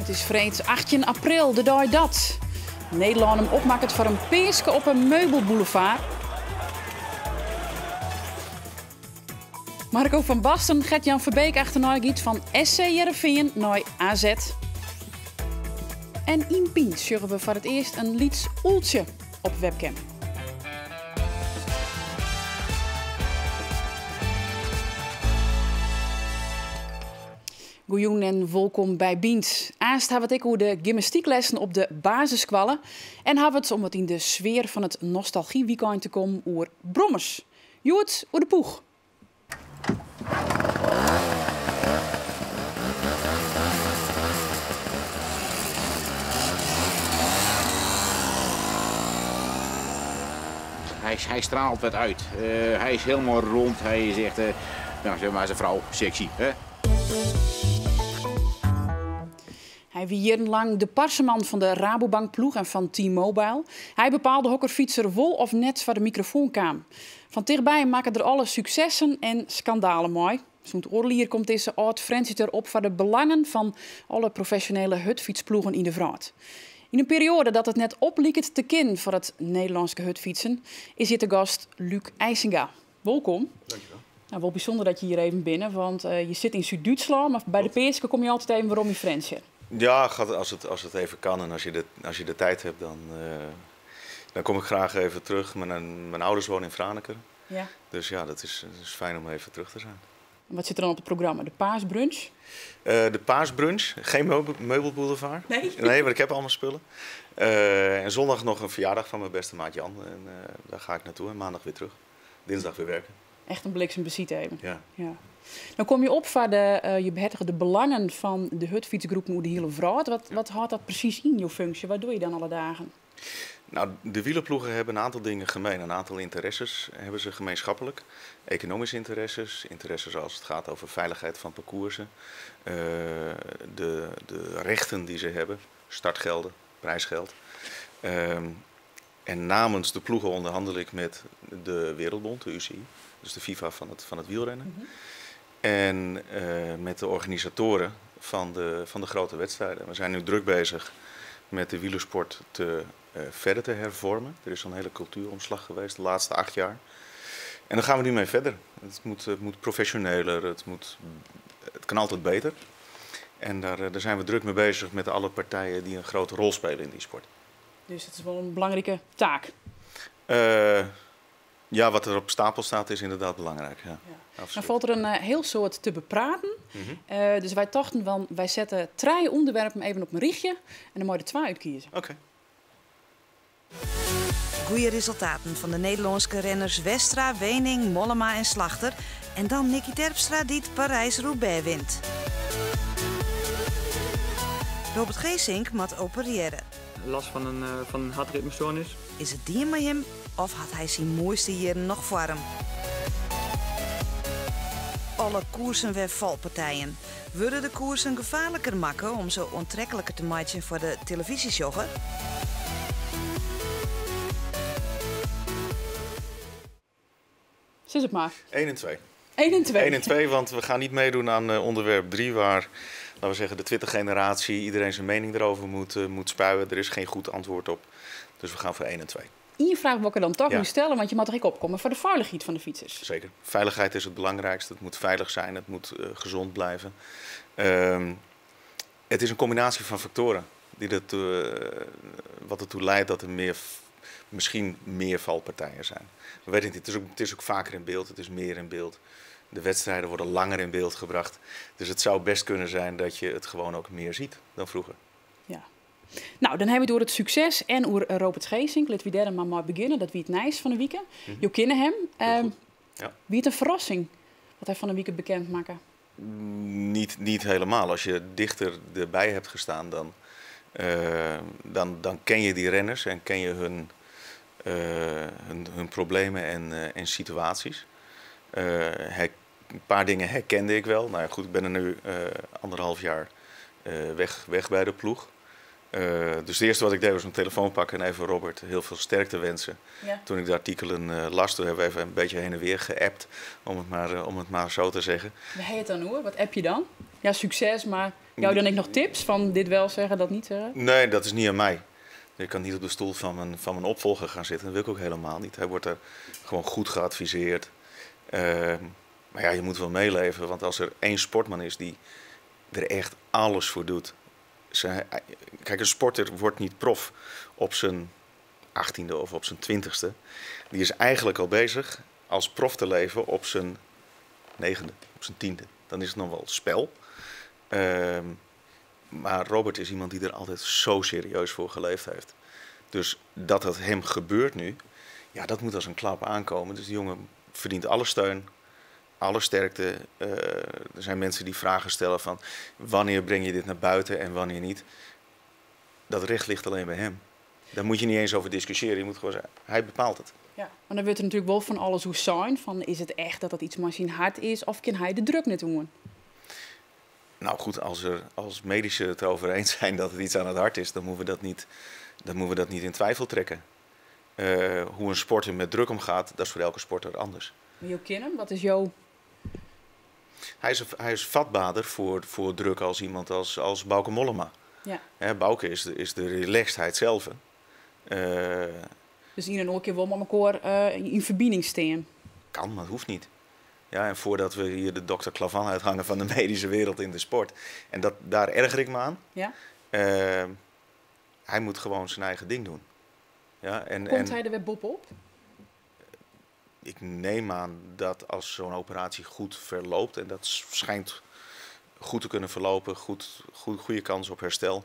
It is freed 18 april, de dei dat Nederlân him opmakket foar in peaske op 'e meubelboulevard. Marco van Basten, Gertjan Verbeek achternei giet fan SC Hearrenfean nei AZ. En yn Bynt sjogge we foar it earst in lyts ûltsje op webcam. Goejûn en wolkom by Bynt. Aanst ha we it ek oer de gymnastyklessen op de basisskoalle en ha we it, om wat yn de sfear fan it nostalgywykein te kommen, oer brommers. Hjoed oer de Puch. Hy straalt wat út. Hy is hielendal rond. Hy is echt, no, zeg maar, as in frou, sexy. Hè? Hy wie jierrenlang de parseman fan de Rabobankploech en fan T-Mobile. Hy bepaalde hokker fytser wol of net foar de mikrofoan kaam. Fan tichtby makke er alle suksessen en skandalen mei. Sûnt oardel jier komt dizze âld-Frjentsjerter op foar de belangen fan alle profesjonele hurdfytsploegen yn de wrâld. Yn in perioade dat it net opliket te kinnen foar it Nederlânske hurdfytsen, is hjir te gast Luuc Eisenga. Wolkom. Dankjewel. Nou, wol bysûnder dat je hjir even binne, want je sitte yn Súd-Dútslân, mar by de Peaske komme je altyd even werom yn Frjentsjer. Ja, als het even kan en als je de tijd hebt, dan kom ik graag even terug. Mijn ouders wonen in Franeker. Dus ja, dat is fijn om even terug te zijn. En wat sit der dan op it programma? De paasbrunch? De paasbrunch, geen meubelboulevard. Nee? Nee, want ik heb allemaal spullen. En zondag nog een verjaardag van mijn beste maat Jan. En daar ga ik naartoe en maandag weer terug. Dinsdag weer werken. Echt in bliksembesyte even. Ja. Ja. Dan komme je op foar de, je behertige de belangen fan de hurdfytsgroepen oer de hiele wrâld. Wat hâldt dat presys yn, jo funksje? Wat dogge je dan alle dagen? Nou, de wielerploegen hebben een aantal dingen gemeen. Een aantal interesses hebben ze gemeenschappelijk. Economische interesses, interesses als het gaat over veiligheid van parcoursen, de rechten die ze hebben, startgelden, prijsgeld. En namens de ploegen onderhandel ik met de Wereldbond, de UCI, dus de FIFA van het wielrennen. En met de organisatoren van de grote wedstrijden. We zijn nu druk bezig met de wielersport verder te hervormen. Er is al een hele cultuuromslag geweest de laatste 8 jaar. En daar gaan we nu mee verder. Het moet professioneler, het kan altijd beter. En daar zijn we druk mee bezig met alle partijen die een grote rol spelen in die sport. Dus het is wel een belangrijke taak. Ja, wat er op stapel staat is inderdaad belangrijk. Ja, absoluut. Dan valt er een heel soort te bepraten. Dus wij dachten van, wij zetten 3 onderwerpen even op een richtje en dan moet je er 2 uitkiezen. Goeie resultaten van de Nederlandse renners Westra, Weening, Mollema en Slagter. En dan Niki Terpstra die het Parijs-Roubaix wint. Robert Gesink moet opereren. Last van een hartritmestoornis. Is het die met hem of had hij zijn mooiste jaren nog voor hem? Alle koersen weer valpartijen. Worden de koersen gevaarlijker maken om ze aantrekkelijker te maken voor de televisiejogger? Zit het maar. 1 en 2. 1 en 2. 1 en 2, want we gaan niet meedoen aan onderwerp 3, waar, laten we zeggen, de Twitter-generatie iedereen zijn mening erover moet spuien. Er is geen goed antwoord op. Dus we gaan voor 1 en 2. Eén vraag wil ik er dan toch nu stellen, want je moet er ook opkomen voor de veiligheid van de fietsers. Zeker. Veiligheid is het belangrijkste. Het moet veilig zijn, het moet gezond blijven. Het is een combinatie van factoren die wat ertoe leidt dat er misschien meer valpartijen zijn. We weten het niet, het is ook vaker in beeld, het is meer in beeld. De wedstrijden worden langer in beeld gebracht. Dus het zou best kunnen zijn dat je het gewoon ook meer ziet dan vroeger. Ja. Nou, dan hebben we het door het succes en over Robert Gesink. Laten we daar maar beginnen. Dat wie het nijs van de week. Je kennen hem. Heel goed. Ja. Wie het een verrassing wat hij van de week bekend maakte? Niet helemaal. Als je dichter erbij hebt gestaan, dan ken je die renners en ken je hun problemen en situaties. Een paar dingen herkende ik wel. Ik ben er nu anderhalf jaar weg bij de ploeg. Dus het eerste wat ik deed was mijn telefoon pakken en even Robert heel veel sterkte wensen. Toen ik de artikelen las, toen hebben we even een beetje heen en weer geappt, om het maar zo te zeggen. Wat heet het dan hoor? Wat app je dan? Ja, succes, maar Jou dan ek noch tips fan dit wel zeggen, dat niet zeggen? Nee, dat is niet aan mij. Ik kan niet op de stoel van mijn opvolger gaan zitten. Dat wil ik ook helemaal niet. Hij wordt er gewoon goed geadviseerd. Maar ja, je moet wel meeleven. Want als er één sportman is die er echt alles voor doet. Kijk, een sporter wordt niet prof op zijn 18e of op zijn 20ste. Die is eigenlijk al bezig als prof te leven op zijn negende, op zijn 10e. Dan is het nog wel spel. Maar Robert is iemand die er altijd zo serieus voor geleefd heeft. Dus dat dat hem gebeurt nu, ja, dat moet als een klap aankomen. Dus die jongen verdient alle steun, alle sterkte. Er zijn mensen die vragen stellen van wanneer breng je dit naar buiten en wanneer niet. Dat recht ligt alleen bij hem. Daar moet je niet eens over discussiëren. Je moet gewoon zeggen, hij bepaalt het. Ja, maar dan wordt er natuurlijk wel van alles hoe zijn. Van is het echt dat dat iets mei syn hert is of kan hij de druk net doen? Nou goed, als medici het erover eens zijn dat het iets aan het hart is, dan moeten we dat niet in twijfel trekken. Hoe een sporter met druk omgaat, dat is voor elke sporter anders. Maar Jo ken hem, wat is jouw... Hij is vatbaarder voor druk als iemand als Bauke Mollema. Hè, Bauke is de relaxedheid zelf. Dus in een keer wel met elkaar in verbinding staan. Kan, maar het hoeft niet. Ja, en voordat we hier de dokter Klavan uithangen van de medische wereld in de sport. En daar erger ik me aan. Hij moet gewoon zijn eigen ding doen. Ja, Komt en hij er weer bovenop? Ik neem aan dat als zo'n operatie goed verloopt, en dat schijnt goed te kunnen verlopen, goede kans op herstel.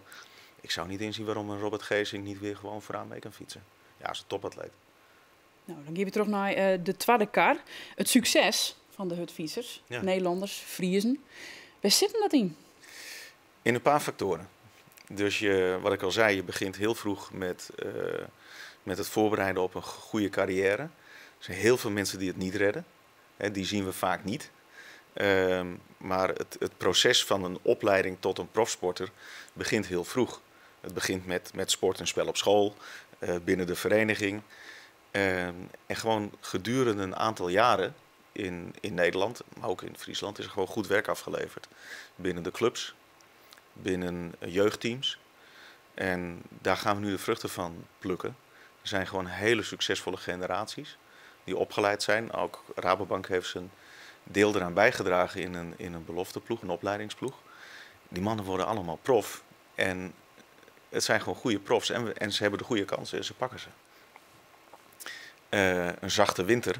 Ik zou niet inzien waarom een Robert Gesink niet weer gewoon vooraan mee kan fietsen. Ja, is een topatleet. Nou, dan gaan we terug naar de tweede kar. Het succes van de hurdfytsers, Nederlanders, Friezen. Waar zit dat in? In een paar factoren. Dus wat ik al zei, je begint heel vroeg met het voorbereiden op een goede carrière. Er zijn heel veel mensen die het niet redden. Hè, die zien we vaak niet. Maar het proces van een opleiding tot een profsporter begint heel vroeg. Het begint met sport en spel op school, binnen de vereniging. En gewoon gedurende een aantal jaren in Nederland, maar ook in Friesland, is er gewoon goed werk afgeleverd. Binnen de clubs, binnen jeugdteams. En daar gaan we nu de vruchten van plukken. Er zijn gewoon hele succesvolle generaties die opgeleid zijn. Ook Rabobank heeft zijn deel eraan bijgedragen in een belofteploeg, een opleidingsploeg. Die mannen worden allemaal prof. En het zijn gewoon goede profs en ze hebben de goede kansen en ze pakken ze. Een zachte winter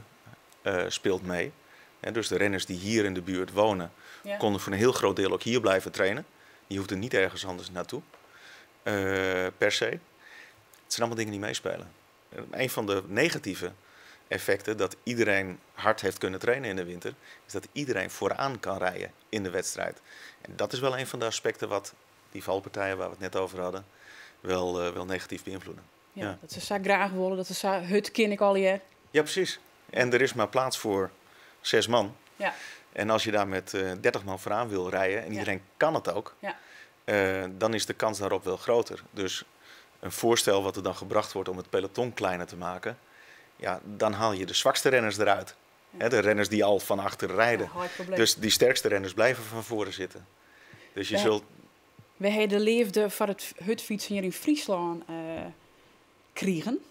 speelt mee. Hè, dus de renners die hier in de buurt wonen, konden voor een heel groot deel ook hier blijven trainen. Die hoefden niet ergens anders naartoe, per se. Het zijn allemaal dingen die meespelen. Een van de negatieve effecten dat iedereen hard heeft kunnen trainen in de winter, is dat iedereen vooraan kan rijden in de wedstrijd. En dat is wel een van de aspecten wat die valpartijen waar we het net over hadden, wel negatief beïnvloeden. Ja, dat ze zo graag willen, dat ze zo hut ken ik al hier. Ja, precies. En er is maar plaats voor 6 man. En als je daar met 30 man vooraan wil rijden, en iedereen kan het ook, dan is de kans daarop wel groter. Dus een voorstel wat er dan gebracht wordt om het peloton kleiner te maken, ja, dan haal je de zwakste renners eruit. Hè, de renners die al van achter rijden. Ja, hard probleem. Dus die sterkste renners blijven van voren zitten. Dus je zult... We hebben de liefde voor het hurdfytsen hier in Friesland kriegen.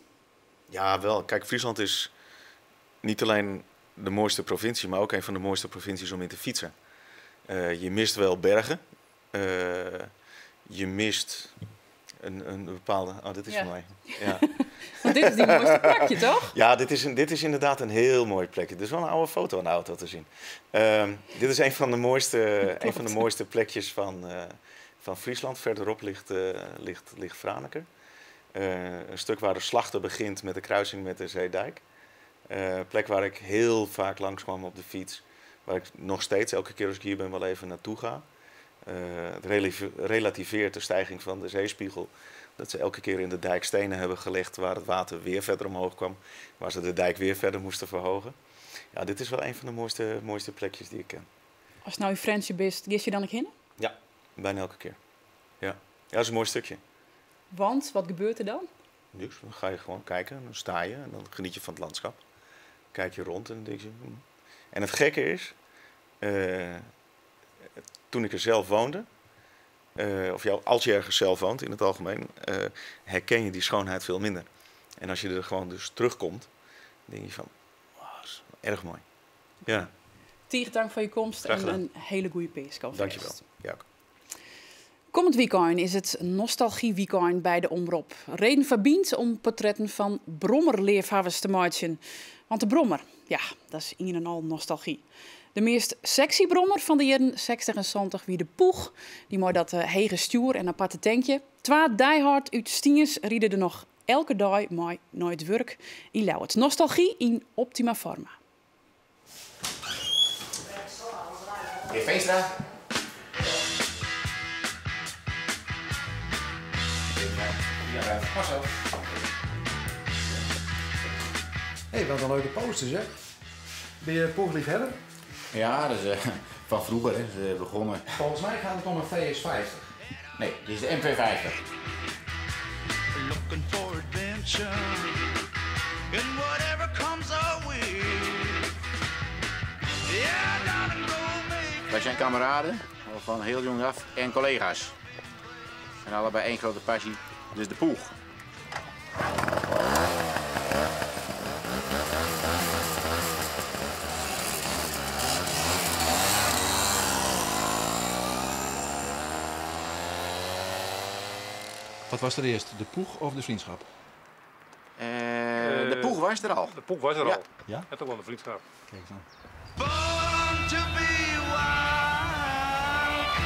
Ja, wel. Kijk, Friesland is niet alleen de mooiste provincie, maar ook een van de mooiste provincies om in te fietsen. Je mist wel bergen. Je mist een bepaalde... Oh, dit is mooi. Ja. Want dit is die mooiste plekje, toch? Ja, dit is inderdaad een heel mooi plekje. Dit is wel een oude foto aan de auto te zien. Dit is een van de mooiste, een van de mooiste plekjes van Friesland. Verderop ligt Franeker. Een stuk waar de Slachte begint met de kruising met de Zeedijk. Plek waar ik heel vaak langskwam op de fiets. Waar ik nog steeds, elke keer als ik hier ben, wel even naartoe ga. Het relativeert de stijging van de zeespiegel. Dat ze elke keer in de dijk stenen hebben gelegd waar het water weer verder omhoog kwam. Waar ze de dijk weer verder moesten verhogen. Ja, dit is wel een van de mooiste plekjes die ik ken. Als het nou in Frjentsjer bist, ga je dan ook heen? Ja, bijna elke keer. Ja. Ja, dat is een mooi stukje. Want, wat gebeurt er dan? Niks, dan ga je gewoon kijken, dan sta je en dan geniet je van het landschap. Kijk je rond en dan denk je... En het gekke is, toen ik er zelf woonde, Of jou, als je ergens zelf woont in het algemeen, herken je die schoonheid veel minder. En als je er gewoon dus terugkomt, denk je van, wow, dat is erg mooi. Ja. Tige tank foar je komst Graag en gedaan. in hiele goede peaske. Dankjewel. Ja. Kommend weekend is it nostalgy-weekend by de Omrop. Reden foar Bynt om portretten fan brommerleafhawwers te meitsjen. Want de brommer, ja, dat is ien en al nostalgy. De meast sexy brommer fan de jierren 60 en 70 wie de Puch. Dy mei dat hege stjoer en aparte tankje. Twa diehard út Stiens ride der noch elke dei mei nei it wurk yn Ljouwert. Nostalgy yn optima forma. Hear Veenstra. Marcel. Hé, wat in leuke poster zeg. Ben je Puchliefhebber? Ja, dat is fan froeger, hè. Ze begonnen. Folgens my giet it om in VS50. Nee, dit is de MV50. Looking for adventure and whatever comes our way. Yeah, darling, go make Wij zijn kameraden, al van heel jong af, en collega's. En allebei één grote passie, dus de Puch. Wat was er eerst, de Puch of de vriendschap? De Puch was er al. De Puch was er Ja. al. Ja? En toch wel de vriendschap. Kijk dan. Born to be wild.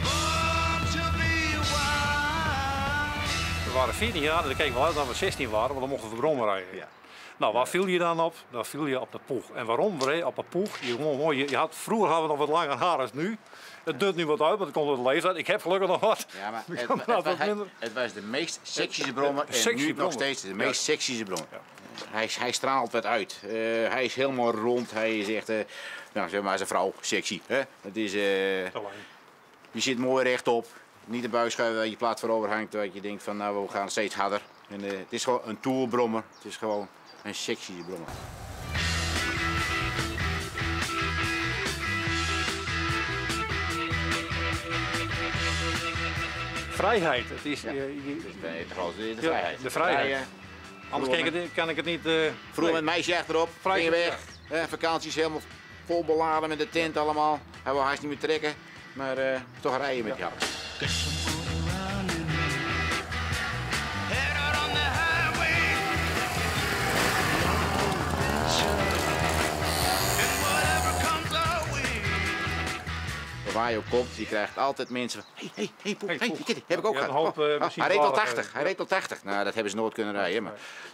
Born to be wild. We waren 14 jaar en dan keken we uit dat we 16 waren, want dan mochten we brommer rijden. Ja. Nou, waar viel je dan op? Dan viel je op de Puch. En waarom reed je op de Puch? Je, gewoon mooi, je, je had, vroeger hadden we nog wat langer haar als nu. Het duurt nu wat uit, want het komt door de leeftijd. Ik heb gelukkig nog wat. Ja, maar Ik kan praten wat minder. het was de meest sexy brommer en Sexy nu nog brommer. steeds de meest sexy brommer. Hij straalt wat uit. Hij is helemaal rond. Hij is echt, nou, zeg maar, zijn vrouw, sexy. Hè? Het is, Te lang. je zit mooi rechtop. Niet de buik schuiven dat je plaat voorover hangt. Dat je denkt van, nou, we gaan steeds harder. En, het is gewoon een toerbrommer. Het is gewoon een sexy brommer. Vrijheid. Het is, Ja. je, Dus de grote, de Ja, vrijheid. de vrijheid. Rijden. Anders kan ik het niet. Vroeger nee. met meisje achterop, Vrij- ging je weg. Vakanties helemaal vol beladen met de tent allemaal. Hij wil haast niet meer trekken, maar toch rijden met jou. Get some motor running. Head out on the highway. And whatever comes our way. Waar je ook komt, je krijgt altijd mensen van... Hé, hé, hé, Poek, Hey, hey, Poek. die heb ik ook Je hebt gehad. een hoop, Oh, oh, misschien hij reed al twaalf, 80, hij reed al 80. Nou, dat hebben ze nooit kunnen rijden, maar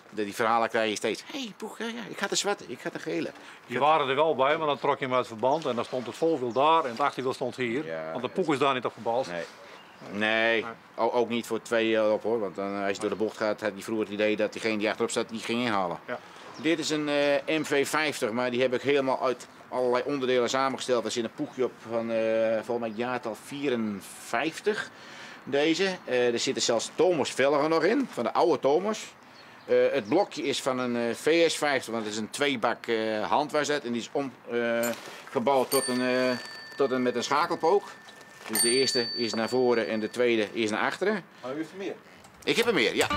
die verhalen krijg je steeds. Hé, hey, Poek, ja, ja, ik ga de zwarte, ik ga de gele. Die waren er wel bij, maar dan trok je hem uit het verband en dan stond het voorwiel daar en het achterwiel stond hier. Ja, want de Puch is daar niet op gebouwd. Nee. Nee, ook niet voor 2 op hoor. Want dan, als je door de bocht gaat, had hij vroeger het idee dat diegene die achterop zat, die ging inhalen. Ja. Dit is een MV50, maar die heb ik helemaal uit allerlei onderdelen samengesteld. Er zit een poegje op van volgens mij het jaartal 54. Deze. Er zitten zelfs Thomas velgen nog in, van de oude Thomas. Het blokje is van een VS50, want het is een 2-bak hand was dat. En die is omgebouwd met een schakelpook. Dus de eerste is naar voren en de tweede is naar achteren. Maar u heeft er meer. Ik heb er meer, ja.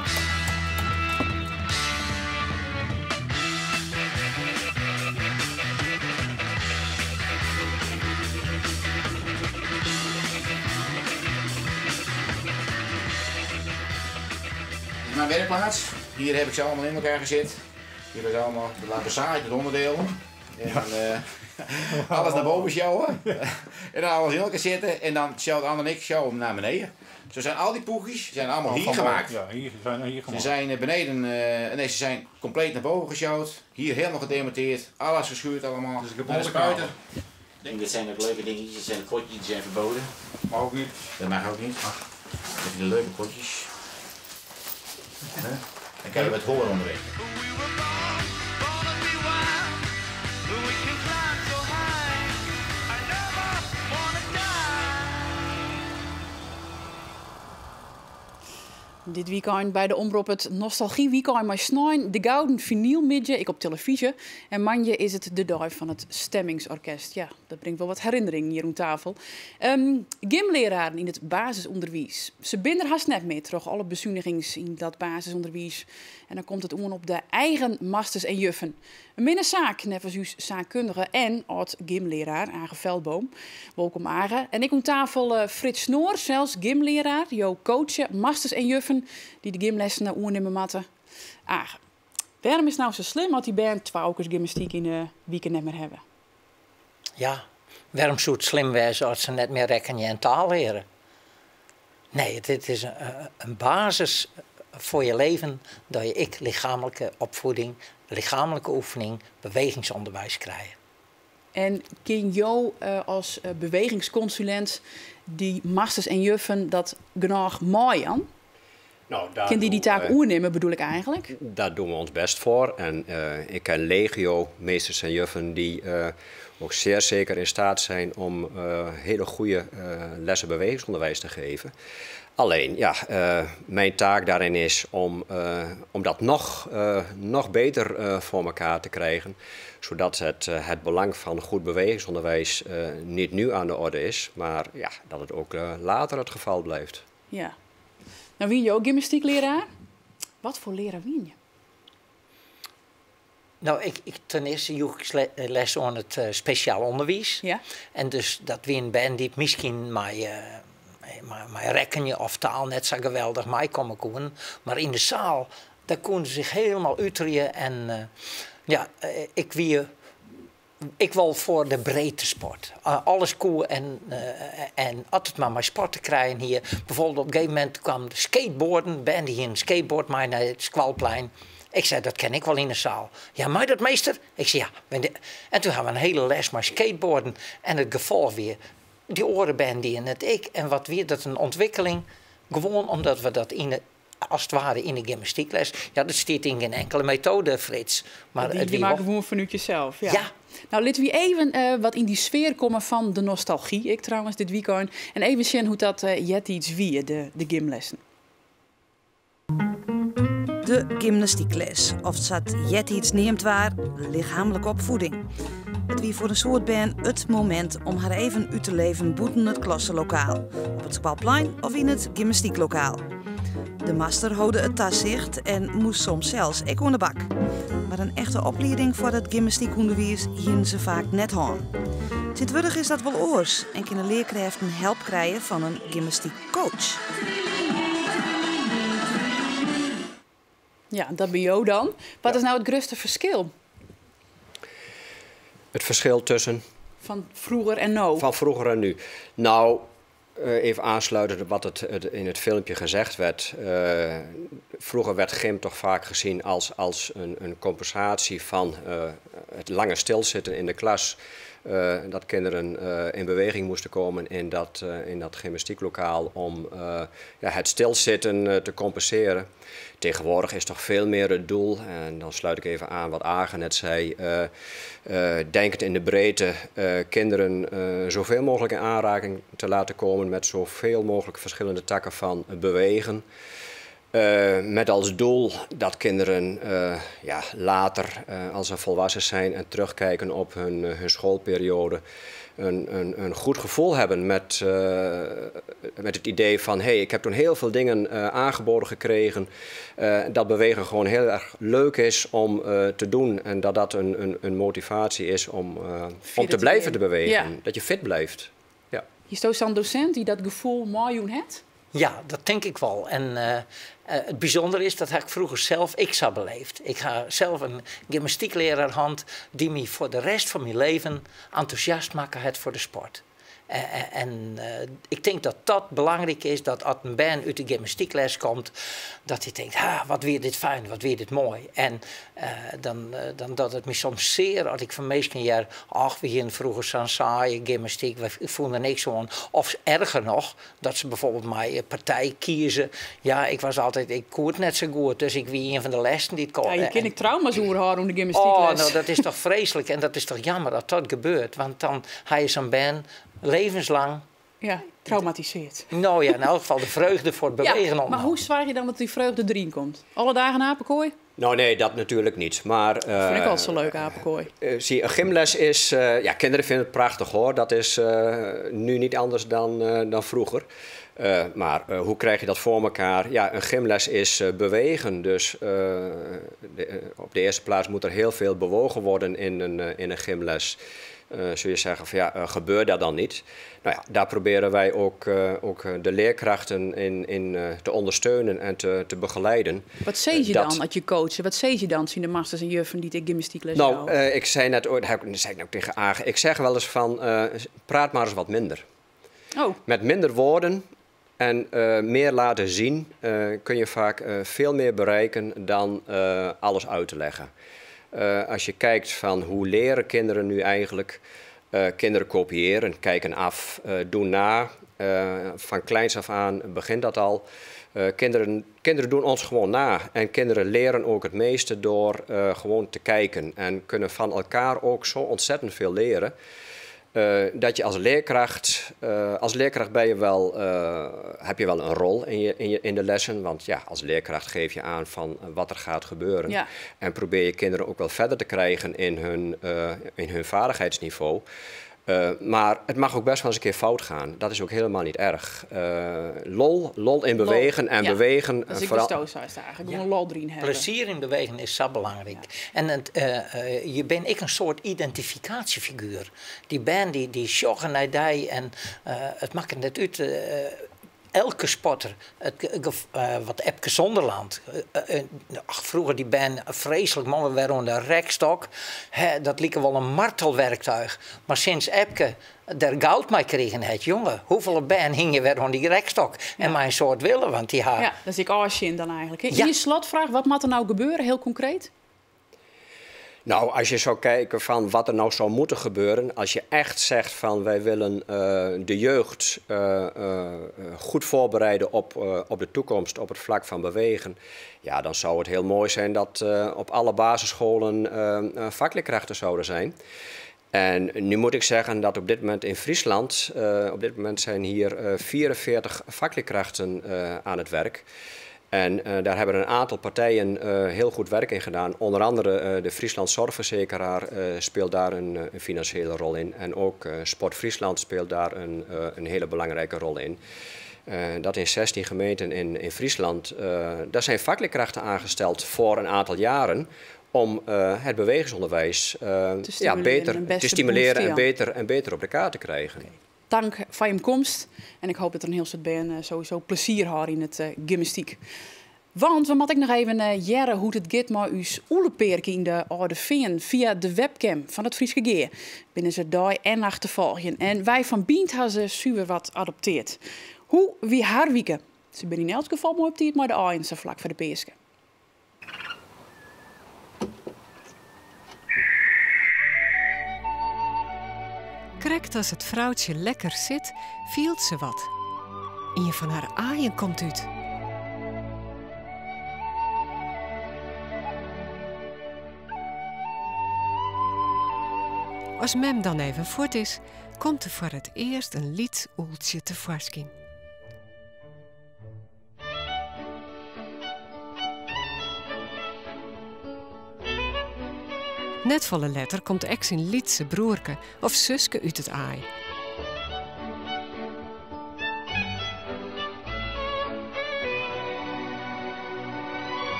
Dit is mijn werkplaats. Hier heb ik ze allemaal in elkaar gezet. Hier is allemaal de laten zaaien, het onderdeel. En dan, alles naar boven sjouwen. En dan alles in elkaar zetten. En dan sjouwt de ander en ik sjouwen hem naar beneden. Zo zijn al die poegjes zijn allemaal hier Van gemaakt. Ja, hier zijn hier Ze gemaakt. zijn beneden, nee, ze zijn compleet naar boven gesjouwd. Hier helemaal gedemonteerd. Alles geschuurd allemaal. Dus ik heb Naar de onderkamer. spuiter. Denk, dit zijn ook leuke dingetjes. Dit zijn potjes die zijn verboden. Mag ook niet. Dat mag ook niet. Dat zijn leuke potjes. Hè? Dan kan je wat horen onderweg. We were born, born to be wild. We can climb so high. I never wanna die. Dit wykein by de Omrop it Nostalgiewykein mei snein de Gouden Finylmiddei, ek op telefyzje. En moandei is it de dei fan it Stemmingsorkest. Ja, dat bringt wol wat herinneringen hjir oan tafel. Um, gymleararen yn it basisûnderwiis. Se binne der hast net mear troch alle besunigings yn dat basisûnderwiis. En dan komt it oan op de eigen masters en juffen. In minne saak, neffens ús saakkundige en âld-gymlearaar Age Veldboom. Wolkom Age. En ek oan tafel eh, Frits Snoor, sels gymlearaar. Jo coache masters en juffen dy't de gymlessen oernimme moatte. Age, wêrom is it no sa slim as dy bern twa oerkes gymnastyk yn de wike net mear hawwe? Ja, wêrom soe it slim wêze as se net mear rekkenje en taal leare? Nee, it is in basis foar je leven dat je ek lichaamlike opfieding, lichaamlike oefening, bewegingsûnderwiis krije. En kin jo eh, as eh, bewegingskonsulint dy masters en juffen dat genôch meijaan? Nou, daar Kin dy dy doen taak we- oernimme, bedoel ik eigentlik? Daar doen we ons best voor. En ik ken legio meesters en juffen die ook zeer zeker in staat zijn om hele goede lessen bewegingsonderwijs te geven. Alleen, ja, mijn taak daarin is om dat nog beter voor elkaar te krijgen. Zodat het belang van goed bewegingsonderwijs niet nu aan de orde is, maar ja, dat het ook later het geval blijft. Ja. No wiene jo ek gymnastyklearaar? Wat foar learaar wiene je? No, ik, ten earste joech ik les oan it eh, spesjaal ûnderwiis. Ja. En dus dat wiene bern dy't miskien mei rekkenje of taal net sa geweldich meikomme koene. Mar yn de saal, dêr koene se sich hielendal uterje. En eh, ja, ik wie ek wol foar de breedtesport. Alles koe en as it mar mei sport te krijen hie. Bijvoorbeeld op in gegeven momint kaam de skateboarden. Bern dy hiene in skateboard mei nei it skoalplein. Ik sei, dat kin ek wol yn de saal. Ja, mei dat meester? Ik sei, ja. En doe ha we in hiele les mei skateboarden. En it gefolch wie, dy oare bern diene it ek. En wat wie dat in ûntwikkeling? Gewoan omdat we dat yn de, as it ware yn de gymnastykles. Ja, dat stiet yn gjin inkelde metoade, Frits. Mar Dy, it dy wie makke wol. gewoan fanút jesels. Ja. Ja. No, litte we even wat yn dy sfear komme fan de nostalgy. Ek trouwens dit wykein. En even sjen hoe't dat eartiids wie, de gymlessen. De gymnastykles, of sa't eartiids neamd waard, lichaamlike opfieding. It wie foar in soad bern it momint om har even út te leven bûten it klasselokaal, op it skoalplein of yn it gymnastyklokaal. De master holde it tasicht en moast soms sels ek oan de bak. Mar in echte oplieding foar it gymnastykûnderwiis hiene se faak net hân. Tsjintwurdich is dat wol oars en kinne learkrêften help krije fan in gymnastykcoach. Ja, dat binne jo dan. Wat is no it grutste ferskil Het verschil tussen fan froeger en no? Van vroeger en nu. Nou, even aansluitend op wat het in het filmpje gezegd werd. Vroeger werd gym toch vaak gezien als een compensatie van het lange stilzitten in de klas. Dat kinderen in beweging moesten komen in dat gymnastieklokaal om ja, het stilzitten te compenseren. Tegenwoordig is toch veel meer het doel, en dan sluit ik even aan wat Age net zei, denkend in de breedte, kinderen zoveel mogelijk in aanraking te laten komen met zoveel mogelijk verschillende takken van bewegen. Met als doel dat kinderen ja, later, als ze volwassen zijn en terugkijken op hun schoolperiode, een goed gevoel hebben met het idee van: hé, hey, ik heb toen heel veel dingen aangeboden gekregen. Dat bewegen gewoon heel erg leuk is om te doen en dat dat een motivatie is om te blijven te bewegen. Ja. Dat je fit blijft. Ja. Is sa'n dosint dy't dat gefoel meijûn hat? Ja, dat tink ik wol. En it bysûndere is, dat ha ik froeger sels ek sa beleefd. Ik ha sels in gymnastyklearaar hân dy't my foar de rest fan myn leven entûsjast makke hat foar de sport. En ik tink dat dat belangryk is, dat as in bern út de gymnastykles komt, dat hy tinkt, ha, wat wie dit fijn, wat wie dit moai. En dan docht it my soms sear as ik fan minsken hear, ach, we hiene froeger sa'n saaie gymnastyk, we fûnen der niks oan. Of erger noch, dat se bijvoorbeeld mei partij kieze. Ja, ik was altyd, ik koe it net sa goed, dus ik wie ien fan de lêsten dy't Ja, je kin ek trauma's oerhâlde oan de Oh, gymnastykles. no, dat is toch freeslik en dat is toch jammer dat dat gebeurt. Want dan ha je sa'n bern levenslang Ja, traumatisearre. No ja, yn elk gefal de freugde foar it bewegen Ja, mar hoe soargje je dan dat dy freugde deryn komt? Alle dagen apekoai? Nou nee, dat natuurlijk niet. Maar, Vind ik altijd zo leuk, apekoai. Zie, een gymles is... ja, kinderen vinden het prachtig hoor. Dat is nu niet anders dan vroeger. Maar hoe krijg je dat voor elkaar? Ja, een gymles is bewegen. Dus op de eerste plaats moet er heel veel bewogen worden in een gymles. Zul je zeggen van ja, gebeurt dat dan niet? Nou ja, daar proberen wij ook de leerkrachten in te ondersteunen en te begeleiden. Wat zeg je dan als je coacht? Wat zeg je dan, zien de masters en juffen die ik gymnastiekles Nou, ik zei net, oh, dat heb ik, dat zei ik nou tegen Age. Ik zeg wel eens van, praat maar eens wat minder. Met minder woorden en meer laten zien kun je vaak veel meer bereiken dan alles uit te leggen. Als je kijkt van hoe leren kinderen nu eigenlijk, kinderen kopiëren, kijken af, doen na. Van kleins af aan begint dat al. Kinderen doen ons gewoon na. En kinderen leren ook het meeste door gewoon te kijken. En kunnen van elkaar ook zo ontzettend veel leren. Dat je als leerkracht ben je wel, heb je wel een rol in de lessen. Want ja, als leerkracht geef je aan van wat er gaat gebeuren. Ja. En probeer je kinderen ook wel verder te krijgen in hun vaardigheidsniveau. Maar het mag ook best wel eens een keer fout gaan. Dat is ook helemaal niet erg. Lol in bewegen Lol, en ja. bewegen, Dat is ik vooral de stoot, zou je eigenlijk gewoon lol erin hebben. Plezier in bewegen is zo belangrijk. En je bent ik een soort identificatiefiguur. Die band die sjoggen naar die en het maakt net uit. Elke sporter, wat Epke Zonderland, ach, vroeger die band vreselijk man, we werden onder de rekstok. Hè, dat liep wel een martelwerktuig. Maar sinds Epke daar goud mee kregen het, jongen, hoeveel band hing je weer onder die rekstok? En maar een soort willen, want die haar. Ja, dat is ik als in dan eigenlijk. Hè. Ja. In je slotvraag, wat moet er nou gebeuren, heel concreet? Nou, als je zou kijken van wat er nou zou moeten gebeuren, als je echt zegt van wij willen de jeugd goed voorbereiden op de toekomst, op het vlak van bewegen, ja, dan zou het heel mooi zijn dat op alle basisscholen vakleerkrachten zouden zijn. En nu moet ik zeggen dat op dit moment in Friesland, op dit moment zijn hier 44 vakleerkrachten aan het werk. En daar hebben een aantal partijen heel goed werk in gedaan. Onder andere de Friesland Zorgverzekeraar speelt daar een financiële rol in. En ook Sport Friesland speelt daar een hele belangrijke rol in. Dat in 16 gemeenten in Friesland, daar zijn vakleerkrachten aangesteld voor een aantal jaren om het bewegingsonderwijs Te stimuleren beter en best te te stimuleren boosten, ja. en beter op de kaart te krijgen. Oké. Dank van je komst. En ik hoop dat er een heel soort band sowieso plezier had in het gymnastiek. Want we moeten ik nog even jaren hoe het gaat met uw oeleperk in de Oude Veen via de webcam van het Fryske Gea. Binnen ze dag en nacht te volgen. En wij van Bynt hebben ze zuur wat adopteerd. Hoe wie haar wieken? Ze zijn in elk geval mooi op tijd, maar de aaien ze vlak voor de peeske. Krekt als het vrouwtje lekker zit, fielt ze wat. Een van haar aaien komt uit. Als mem dan even voort is, komt er voor het eerst een lied oeltje tevoorschijn. Net volle letter komt ex in Lietse broerke of suske uit het aai.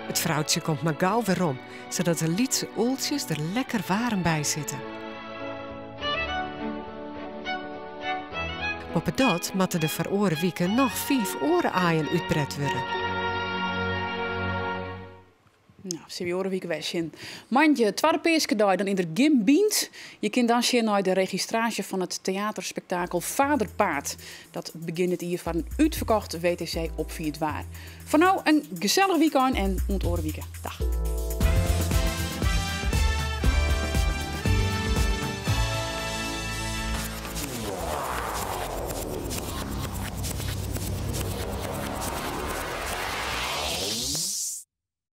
Het vrouwtje komt maar gauw weer om, zodat de Lietse oeltjes er lekker warm bij zitten. Op dat moeten de veroren wieken nog 5 oren aaien uitbreid worden. Nou, Seniorenweek Westjen. Mandje, tweede peeskedag dan in de Gym Bynt. Je kunt dan zien naar de registratie van het theaterspektakel Faderpaard. Dat begint het hier van een uitverkocht WTC op 4 waar. Voor nou een gezellig weekend en ontoren weekend. Dag.